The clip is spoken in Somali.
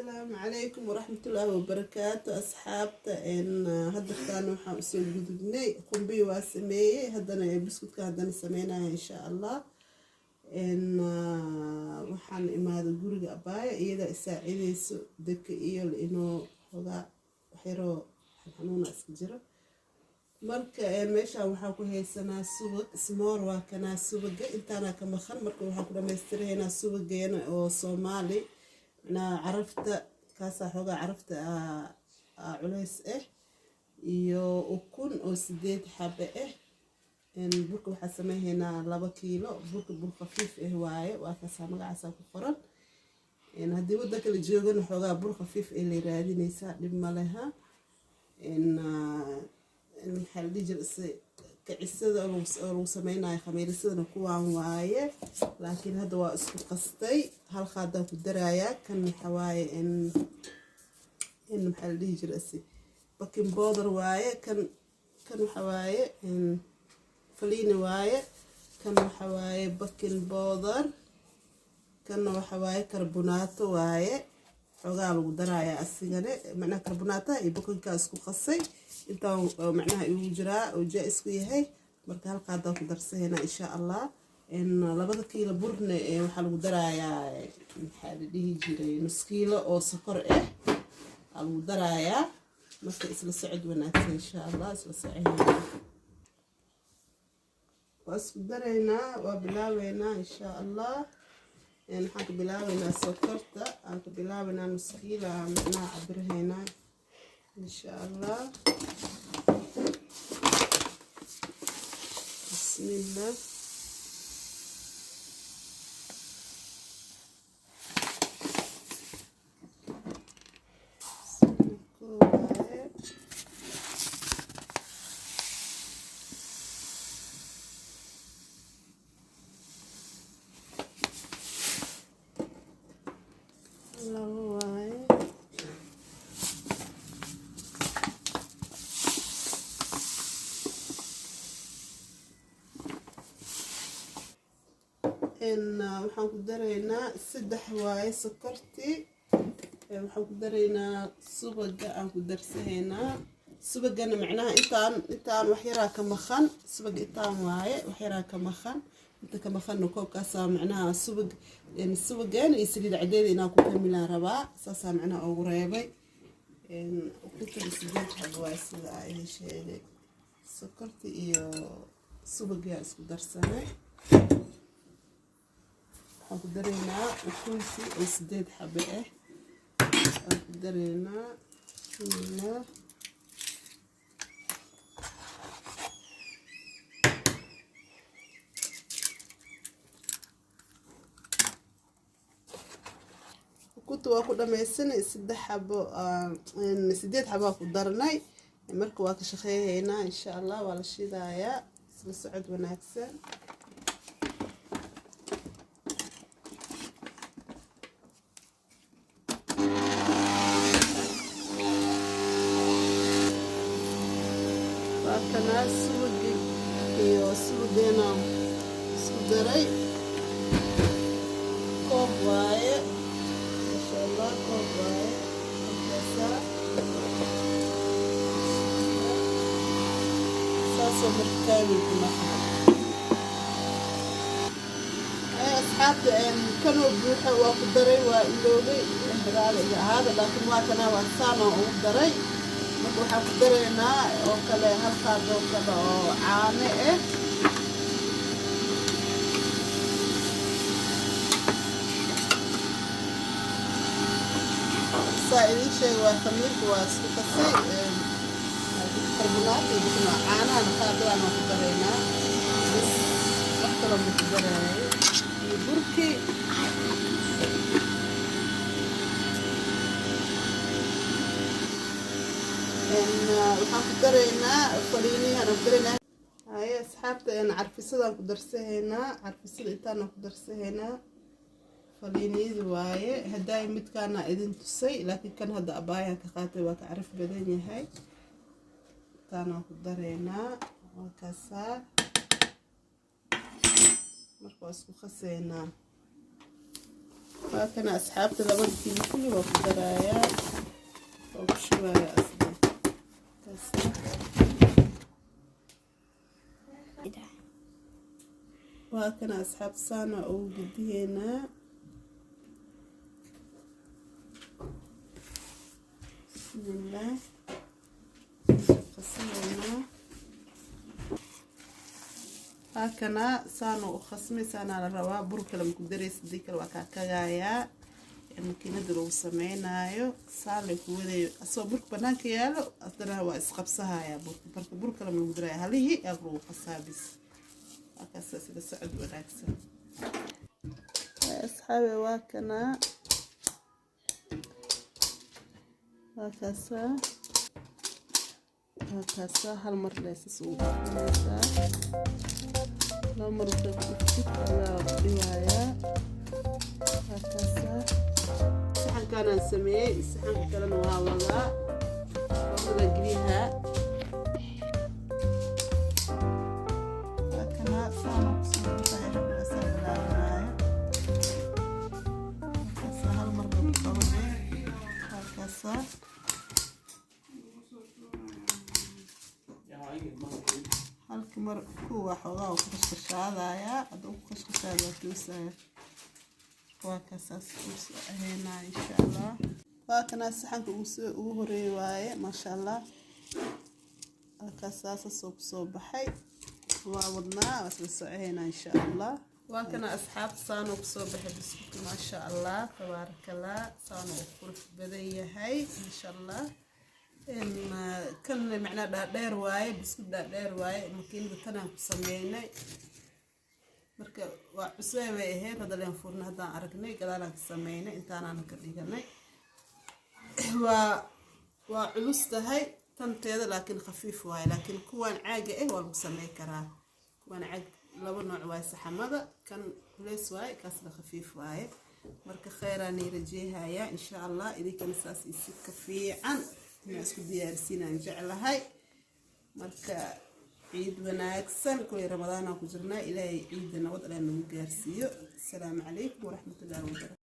Asalaamu calaykum waraxmatullaahi wabarakaatu, asxaabta. Haddartaan waxaan usoo gudubnay qumbii waa sameeyey, haddana biskutka haddana sameynaya, insha Allah. Waxaan imaaday guriga abaaya, iyadaa isaacideyso deka iyo inoo hogaa waxyaroo xanuuna iska jiro. Marka meeshaan waxaan ku haysanaa subag smoor, waa kanaa subaga, intaanaa ka maqan. Marka waxaan ku dhamaystiraynaa subageena oo Soomaali, macnaha carafta kaasaa xoogaa carafta culays ah, iyo ukun oo 8 xabe ah. Burka waxaa sameyhaynaa 2 kiilo. Burka bur khafiif ah waaye, waa kaasaa, magacaasaa ku qoran. Haddii waddanka la joogana xoogaa bur khafiif ah lay raadinaysaa, dhib ma leha. Maxaa la dhihi jira, kicisada oo lagu sameynayo khamiirisadana kuwaan waaye, laakiin hadda waa isku qastay. Hal qaadaan ku darayaa. Kan waxa waaye in maxaa la dhihi jira, baking powder waaye. Kan waxa waaye faliini waaye. Kan waxa waaye baking powder. Kanna waxa waaye karbonaato waaye, xoogaa lagu darayaa asigane. Macnaha karbonaataha iyo bakinkaa isku qasay, intaan macnaha igu jiraa oo jaa-isku yahay. Marka hal qaadaan ku darsahaynaa, insha Allah. 2da kiilo burne waxaa lagu darayaa, maxaa la dhihi jiray, nus kiilo oo sokor ah aa lagu darayaa. Marka isla socod wanaagsan, insha Allah. Isla soconaynaa, waa isku daraynaa, waa bilaabeynaa, insha Allah. Waxaan ka bilaabeynaa sokorta, aan ka bilaabeynaa nus kiilo aan macnaha cabirahaynaa, insha Allah. Bismillah. Bismillah waaye. Labo waaye. Waxaan ku daraynaa saddex waaye sokortii. Waxaan ku daraynaa subaga, aan ku darsahaynaa subagana. Macnaha intaan wax yaraa ka maqan subaga, intaan waaye, wax yaraa ka maqan. Inta ka maqanna koobkaasaa macnaha subag subageena iyo saliid cadeeda inaan ku kamilaan rabaa, saasaa macnaha ugu reebay. Ukuntada 8 xabo waaye, sida aa idin sheegay. Sokorta iyo subagaa isku darsanay. Waxaan ku daraynaa ukuntii oo 8 xabe ah aan ku daraynaa. Bismillah. Ukunta waa ku dhamaysanay, saddex xabo, 8 xabaa ku darnay. Marka waa ka shaqeyhaynaa, insha Allah. Waa la shidayaa. Isla socod wanaagsan. Waa kanaa subagi iyo subageena isku daray, koob waaye, masha Allah, koob waaye. Markaasaa saasoo marka kaamilku noqday. Asxaabta, kanoo buuxa waa ku daray, waa iloobay, raali iga ahaada, laakiin waa kanaa, waa saanoo ugu daray. Marka waxaan ku daraynaa oo kale hal qaadoo kale oo caano ah. Saa idiin sheega, waa khamiirka, waa isku qasay karbonaat iyo bikno, caanahana qaadadaan waan ku daraynaa bas, wax kaloo ma ku daraayo, iyo burki. Waxaan ku daraynaa faliinihan ku daraynaa. Haye asxaabta, carfisadaan ku darsahaynaa, carfisada intaanaan ku darsahaynaa. Faliiniyada waaye, haddaay midkaana idin tusay, laakiin kan hadda abaayaan ka qaatay, waa ka caraf badan yahay. Intaanaan ku daraynaa, waa kaasaa. Marka waa isku qasaynaa. Waa kana, asxaabta, labada kiilo kulli waa ku darayaa oo ku shubaya asna kaasna. Waa kana, asxaabta, saana ugu gediyeynaa. Bismillah, qasaynaa. Waa kana, saana u khasmay, saanaa la rabaa. Bur kale maku daraysa, hadii kale waa kaa kagayaa. Makiinada lagu sameynaayo saa lay ku wadayo asoo burka banaanka yaalo, haddana waa isqabsahayaa burka. Marka bur kale ma lagu daraya, halihii aa lagu qasaa bis. Halkaasa sida socod wanaagsan, asxaabe. Waa kanaa, waa kaasaa, waa kaasaa. Hal mar leesas ugu dhufanaysaa, laba mar markaa ku dhuftid ayaa ku dhibayaa. Waa kaasaa, saxankaanaan sameeyey. Saxanka kalena waa wadaa, foornada geliyaha. Waa kanaa, saana kusoo baxay, rabbi asaa bilaabanaayo. Waa kaasaa, hal mar baa ku qabanay. Waa kaasaa. Jag har inget manskinn. Halka mar kuwa xoogaa ku khashkhashaadayaa, hadduu ku khashkhashaada waa toosaya. Waa kaasaas uu ahaynaa, insha Allah. Waa kanaa, saxanka ugu soo ugu horeeyay waaye, maasha Allah. Waa kaasaasasoo kusoo baxay. Waa wadnaa, waa isla socohaynaa, insha Allah. Waa kana, asxaabta, saanuu kusoo baxay biskutka, maasha Allah, tabaarakallah. Saanuu u qurux badan yahay, maasha Allah. Kan macnaa dhaadheer waaye, biskud dhaadheer waaye. Makiinada tanaan ku sameynay. Marka waa cusee bay ahayd, hadda leen furna, haddaan aragnay, gadaalaan ka sameynay, intaanaan ka dhiganay. Waa culus tahay tanteeda, laakiin khafiif waaye. Laakiin kuwaan caaga ah waa lagu samey karaa. Kuwaan caag laba nooc waaye saxamada, kan culeys waaye, kaasna khafiif waaye. Marka kheyraan rajeehayaa, insha Allah. Idinkana saas isi ka fiican inaa isku diyaarsiinaan jeclahay. Marka ciid wanaagsan. Kulay Ramadaanaan ku jirnaa. Ilaahay ciidda nabad alla nagu gaarsiiyo. Asalaamu calaykum waraxmatullaahi wabarakatu.